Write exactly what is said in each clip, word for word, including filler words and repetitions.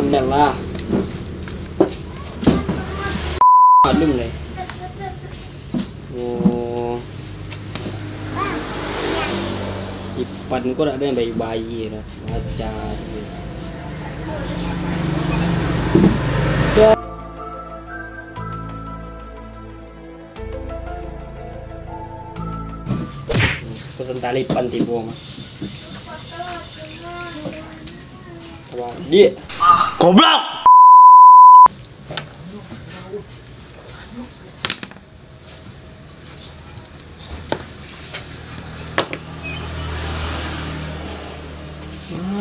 Dah lah. Maklum lah. Oh. Ipan ko dak ado yang baik-baik dah. Macam. So. Pesan talipan tibo mah. Wah, dia. Goblok!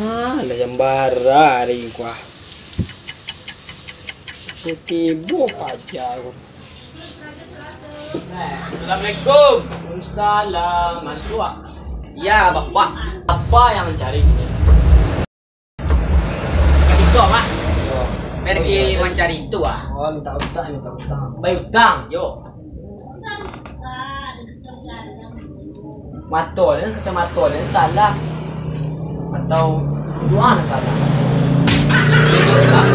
Ah, lah jam bara hari ko ah. Tibo paja ko. Assalamualaikum. Waalaikumsalam. Masuk. Ya, Bapak. Apa yang cari ini? Katigo, Pak. Pergi mancari itu, ah. Oh, minta utang, minta utang. Bayar utang? Yo. Mato ni, kacamato ni salah. Atau duduak nan salah. Duduak, Pak.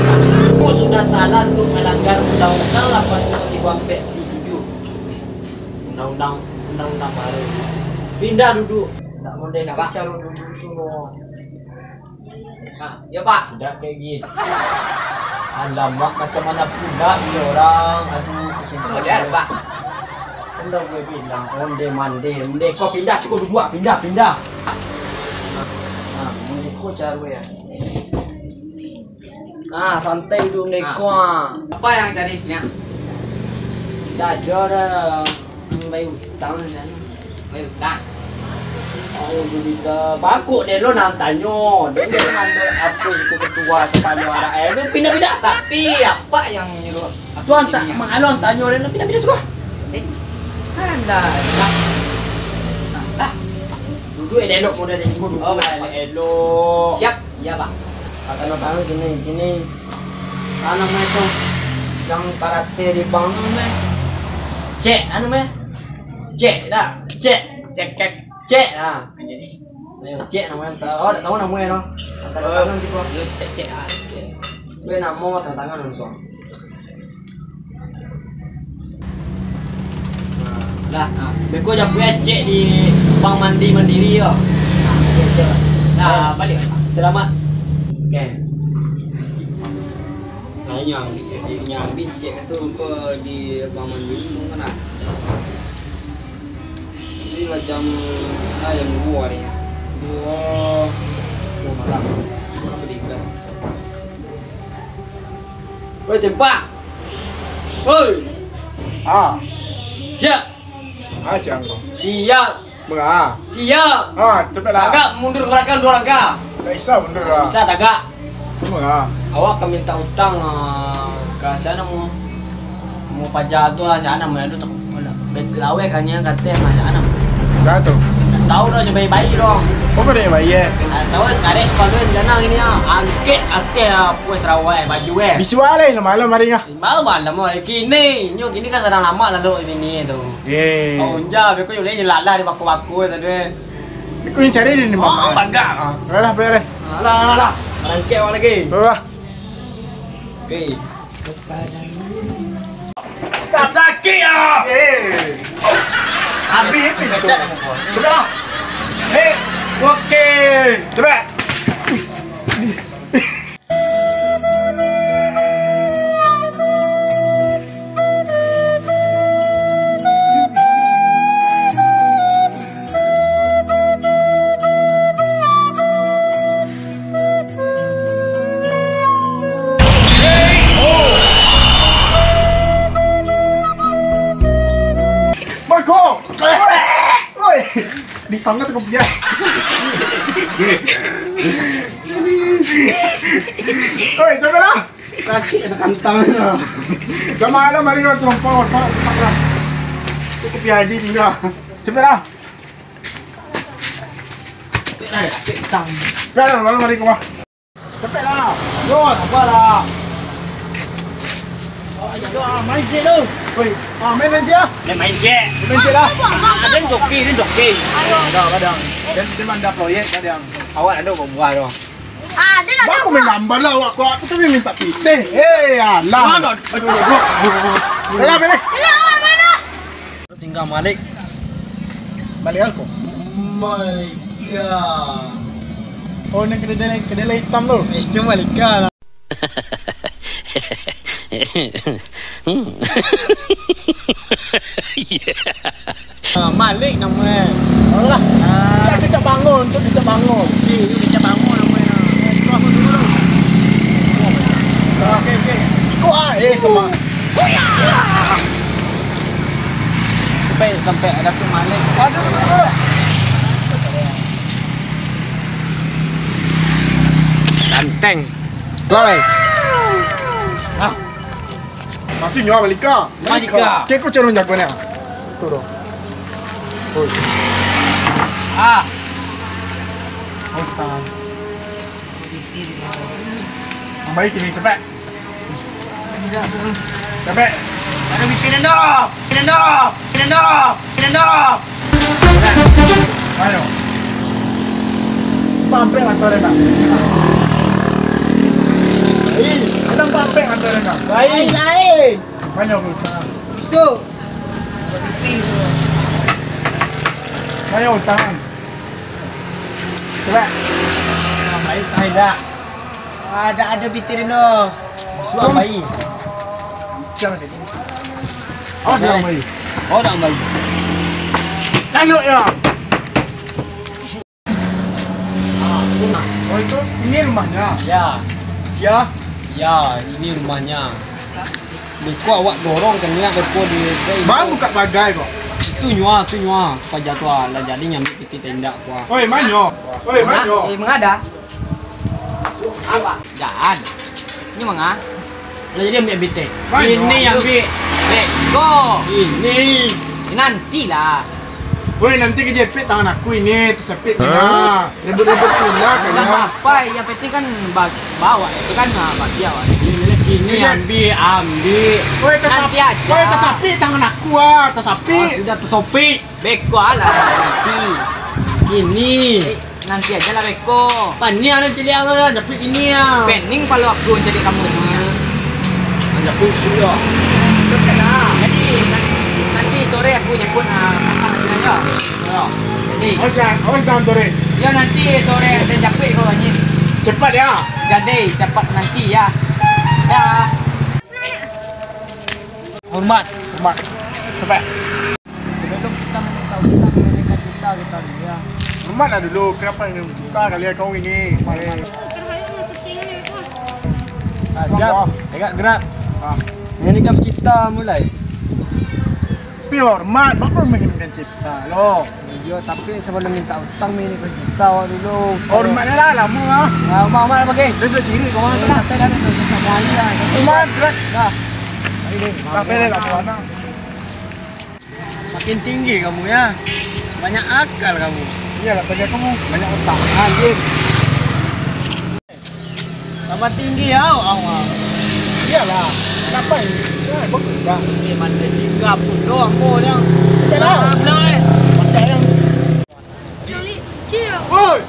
Aku sudah salah untuk melanggar undang-undang lapan puluh tiga ampek tujuh. Undang-undang, undang-undang baru. Pindah duduk. Tak boleh. Kenapa? Caro duduk tu. Ah, yo, Pak. Tidak kayak gitu. Alamak, macam mana pula ni orang? Aduh, pusing. Kemudian, Pak. Kan dah gue bilang, onde mande, onde. Kau pindah siko duduk, pindah, pindah. Nah, onde ko caro ya. Ah, santai duduk onde ko, ah. Apa yang cari sini? Dah ada dah. Bayar utang kan. Bayar utang. Alhamdulillah. Bagus deh lo nak tanyo. Dia ni mandor apa suku ketua kepala arak eh. Lu pindah-pindah. Tapi apa yang nyuruh aku Tuan tak sini, ya? Mengalun tanyo deh lo pindah-pindah suka. Eh, alah, dah. Dah. Duduk elok model ni. Duduk Oh, elok-elok. Siap. Iya, Pak. Tangan-tangan gini, gini. Anu mah itu, yang karate di bank tu mah. Cek, anu mah. Cek dah, cek. Cek, cek. Cek, ha. Jadi, ayo, cek namanya. Oh, tak tahu namanya, no. Tangan-tangan gitu. Lu cek, cek, ah, cek. Gue namo tangan-tangan langsung. Lah, beko japuik cek di bank mandi mandiri yo. Nah, baliak. Selamat. Oke. Nah, inyo ambiak, inyo ambiak cek tu rupa di bank mandiri mungkin lah. Jadi macam lah yang duo hari. Duo, duo malam. Malam beribadah. Woi, Cempang. Woi. Ah. Siap. Ah, Cempang. Siap. Mengah. Siap. Ah, cepatlah. Tagak mundur ke belakang dua langkah. Tak bisa mundur lah. Bisa tagak. Mengah. Awak ka minta utang, ah, ka siapa namo? Mau paja tu lah, siapa namo tu? Laweh kan nyo kato, siapa namo? Siapa tu? Tahu dah, je bayi-bayi doh. Apa dia bayi eh? Ah, tahu, karek kau tu rencana gini ah. Angkek kato lah, puas rawai baju eh. Bisuak lah, malam hari ngah. Baru malam hari kini. Nyo kini kan sadang lamak lalu bini tu. Eh. Oh, unja, beko yo lah lah di bako-bako sadu eh. Beko yang cari di ni. Oh, bagak. Alah, bayar eh. Alah, alah, alah. Barangkek awak lagi. Alah. Okey. Sakik ah. Eh. Habis pintu. Coba lah. Eh. Okey. Coba. Bako! Oi! Di tangan tu kopiah. Oi, coba lah. Sakik ada kantang tu. Dah malam hari kau tumpang otak, otak lah. Tu kopiah haji tinggal. Coba lah. Dah malam hari kau mah. Cepatlah. Yo, sabarlah. Ayo, ah, main je tu. Woi, ah, main, main je ah. Main, main je. Main je lah. Ada yang joki, ini joki. Dah, kadang. Dan dia mandap proyek, kadang. Awak ada buah-buah tu. Ah, dia nak Baku tahu. Menggambar lah awak, kau aku tu minta pitih. Eh, alah. Aduh, aduh, aduh, aduh, aduh. Alah, balik. Alah, awak mana? Tinggal Malik. Balik aku. Malika. Oh, yang kedelai, kedelai hitam tu. Itu Malika lah. Ah, Malik namo e. Alah. Ah. Dia kecak bangun, tu kecak bangun. Okey, tu kecak bangun namo e. Eh, suruh aku dulu. Okey, okey. Ikut ah, eh, kemang. Sampai, sampai ada tu Malik. Aduh, aduh, aduh. Ganteng. Keluar, eh. Ah. Mati nyawa Malika. Malika. Kek ko cara jago ni. Tu doh. Oi. Ah. Oh, tangan. Ambai kini, capek. Capek. Ada bitin dah. Bitin dah. Bitin dah. Bitin dah. Ayo. Pampek atau renang? Lain. Ada pampek atau renang? Lain. Lain. Banyak utang. Isu. Banyak utang. Coba. Lain, lain dah. Ada, ada bitin no. Isu ambai. Kencang saja. Awas, dah ambai. Oh, dah ambai. Lalu ya. Oh, itu, ini rumahnya? Ya. Ya. Ya, ini rumahnya. Beko awak dorong kaniak beko di. Bang buka pagai kok. Itu nyua, tu nyua. Paja tu ah, lah jadi nyambik pitih tenda ku ah. Oi, manyo. Oi, manyo. Eh, mangada? Apa? Jan. Ini manga? Lah jadi ambiak pitih. Banyak. Ini ambiak. Beko. Ini. Nantilah. Woi, nanti kejepit tangan aku ini, tersepit. Hah? Nah, ribut-ribut pula kalian. Apa? Yang penting kan ba-, bawa itu kan, nah, bagi awak. Ini ambiak, ambiak. Woi, tersap-, nanti aja. Woi, tersapit tangan aku ah, tersapit. Ah, sudah tersopik. Beko lah nanti. Ini. Eh, Nanti aja lah beko. Paniang nan caliak tu, kan, japuik ini ah. Pening palo aku caliak kamu sini ah. Nan japuik sudah. Jadi, nan-, nanti sore aku jemput, ah, Tatang sini aja. Ya. Jadi. Awas dah, awas dah, sore. Ya, nanti sore ada japuik kau, anjing. Cepat ya. Jadi, cepat nanti ya. Dah. Hormat. Hormat. Cepat. Sebelum kita meminta utang, menunaikan cinta kita dulu, ya. Hormatlah dulu, kenapa ini cinta kalian kau ini? Ah, siap. Tegak gerak. Ah. Ini kan cinta mulai. Tapi hormat, baku menginginkan cinta lo. Iyo, tapi sebelum minta utang, ini kan cinta awak dulu. Hormat lah, lama ah. Ya, hormat, hormat, pakai. Dia ciri kau mana? Santai dah, santai, santai, santai. Hormat, gerak. Dah. Ayo, deh. Sampai lah, kawan. Makin tinggi kamu ya. Banyak akal kamu. Iyalah, tadi kamu banyak otak. Anjir. Tambah tinggi ya, awak. Iyalah. Kenapa ini? Ya, bagus dah. Eh, mana tiga pun doang, mo, yang. Iyalah. Belah, eh. Macam yang Cari, cik. Woi!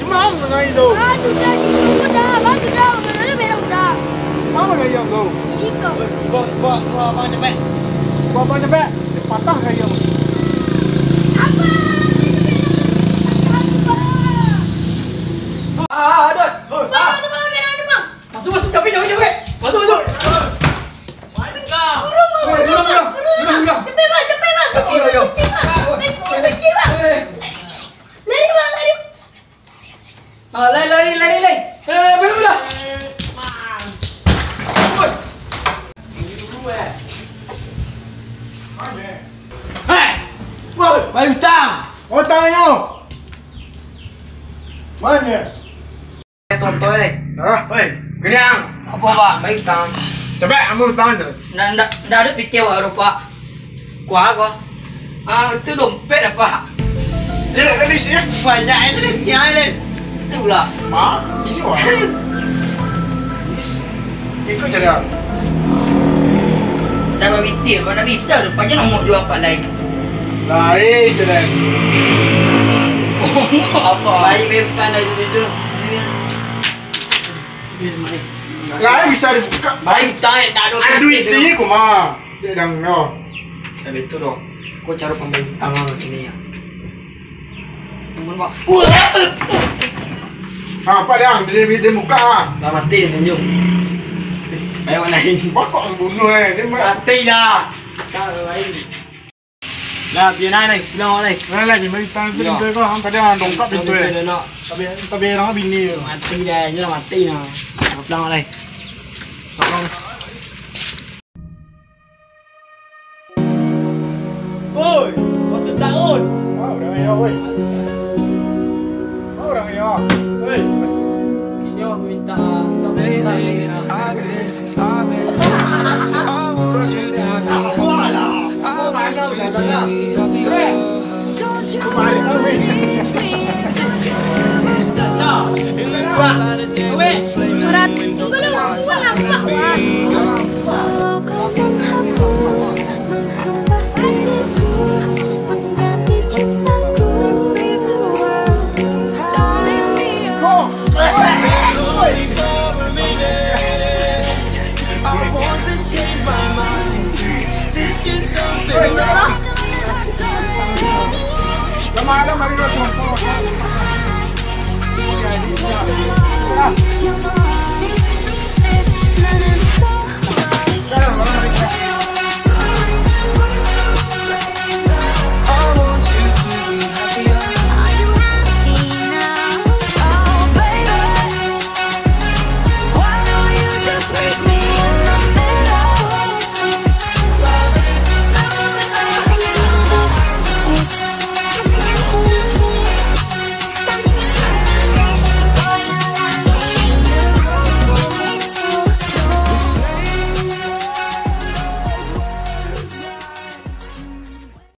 Cuma ang mangai tu. Ah, tu dah, situ tu dah. Batu dah. Mana ada merah dah? Mana ayam tu? Di situ. Bawa, bawa, bawa abang cepet. Bawa abang cepet. Dia patah ayam. Apa? Ah, Dot. Bang, tu bang, merah tu bang. Masuk, masuk, capek, capek, capek. Masuk, masuk. Turun, bang, turun, bang, turun. Capek, bang, capek, bang. Kecil, bang, kecil, bang. Kecil, kecil, bang. Lari, bang, lari. Ah, lari, lari, lari, lari. Lari, lari, lari, lari. Hei! Woi! Bayar utang! Utang nyo! Mana? Eh, tonton, eh. Hah? Woi, Geliang. Apa, Pak? Baik, utang. Coba, ambil utang tu. Ndak, ndak, ndak ada pitih awak tu, Pak. Kuah ko? Ah, itu dompet dah, Pak. Dia nak kali sih. Banyak aja dia tiang ni. Itulah. Hah? Iyo, ah. Is. Ikut cara. Dah berpikir, mana bisa tu? Pakai nomor dua empat lain. Lain cara. Oh, apa? Lain memang dah itu. Lah, bisa dibuka. Baik, tak, tak ada. Aduh, isi kuma. Dia dang no. Ada itu doh. Kok cara pemain tangan sini ya? Ampun, Pak. Apa dia? Dia, dia buka ah. Lah mati senyum. Ayo lain. Kok membunuh eh? Dia mati dah. Kau lain. Lah, biar naik, naik. Pulang, naik. Nah, lagi mari tangan tu. Yo. Pintu kau, angkat dia, dongkak pintu, eh. Tapi, tapi orang bini tu. Mati dah, dia dah mati dah. Pulang, naik. Tolong. Oi, khusus tahun. Ah, udah ya, woi. Ah, udah ya. Woi. Ini orang minta, minta, minta.